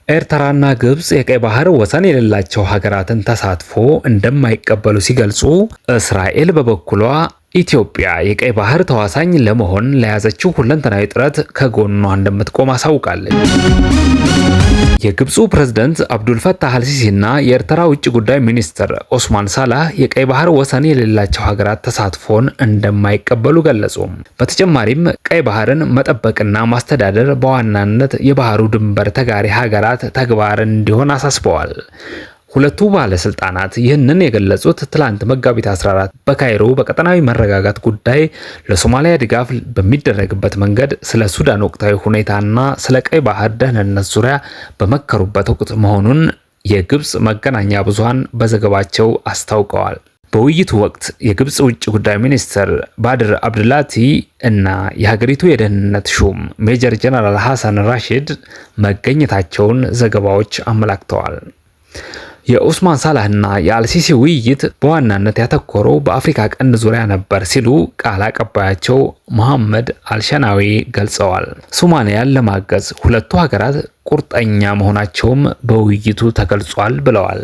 ኤርትራና ግብጽ የቀይ ባህር ወሰን የሌላቸው ሀገራትን ተሳትፎ እንደማይቀበሉ ሲገልጹ፣ እስራኤል በበኩሏ ኢትዮጵያ የቀይ ባህር ተዋሳኝ ለመሆን ለያዘችው ሁለንተናዊ ጥረት ከጎኗ እንደምትቆም አሳውቃለች። የግብፁ ፕሬዝዳንት አብዱልፈታህ አልሲሲ እና የኤርትራ ውጭ ጉዳይ ሚኒስትር ኦስማን ሳላህ የቀይ ባህር ወሰን የሌላቸው ሀገራት ተሳትፎን እንደማይቀበሉ ገለጹ። በተጨማሪም ቀይ ባህርን መጠበቅና ማስተዳደር በዋናነት የባህሩ ድንበር ተጋሪ ሀገራት ተግባር እንዲሆን አሳስበዋል። ሁለቱ ባለስልጣናት ይህንን የገለጹት ትላንት መጋቢት 14 በካይሮ በቀጠናዊ መረጋጋት ጉዳይ ለሶማሊያ ድጋፍ በሚደረግበት መንገድ፣ ስለ ሱዳን ወቅታዊ ሁኔታና ስለ ቀይ ባህር ደህንነት ዙሪያ በመከሩበት ወቅት መሆኑን የግብፅ መገናኛ ብዙሃን በዘገባቸው አስታውቀዋል። በውይይቱ ወቅት የግብፅ ውጭ ጉዳይ ሚኒስትር ባድር አብድላቲ እና የሀገሪቱ የደህንነት ሹም ሜጀር ጀነራል ሐሰን ራሺድ መገኘታቸውን ዘገባዎች አመላክተዋል። የኡስማን ሳላህና የአልሲሲ ውይይት በዋናነት ያተኮረው በአፍሪካ ቀንድ ዙሪያ ነበር ሲሉ ቃል አቀባያቸው መሐመድ አልሸናዊ ገልጸዋል። ሶማሊያን ለማገዝ ሁለቱ ሀገራት ቁርጠኛ መሆናቸውም በውይይቱ ተገልጿል ብለዋል።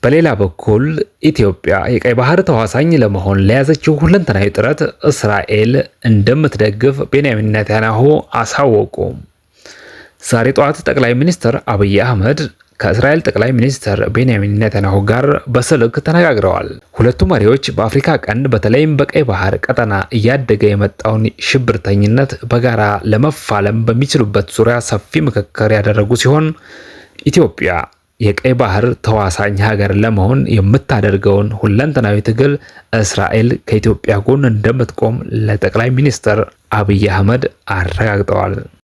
በሌላ በኩል ኢትዮጵያ የቀይ ባህር ተዋሳኝ ለመሆን ለያዘችው ሁለንተናዊ ጥረት እስራኤል እንደምትደግፍ ቤንያሚን ኔታንያሁ አሳወቁ። ዛሬ ጠዋት ጠቅላይ ሚኒስትር አብይ አህመድ ከእስራኤል ጠቅላይ ሚኒስትር ቤንያሚን ኔታንያሁ ጋር በስልክ ተነጋግረዋል። ሁለቱ መሪዎች በአፍሪካ ቀንድ በተለይም በቀይ ባህር ቀጠና እያደገ የመጣውን ሽብርተኝነት በጋራ ለመፋለም በሚችሉበት ዙሪያ ሰፊ ምክክር ያደረጉ ሲሆን፣ ኢትዮጵያ የቀይ ባህር ተዋሳኝ ሀገር ለመሆን የምታደርገውን ሁለንተናዊ ትግል እስራኤል ከኢትዮጵያ ጎን እንደምትቆም ለጠቅላይ ሚኒስትር አብይ አህመድ አረጋግጠዋል።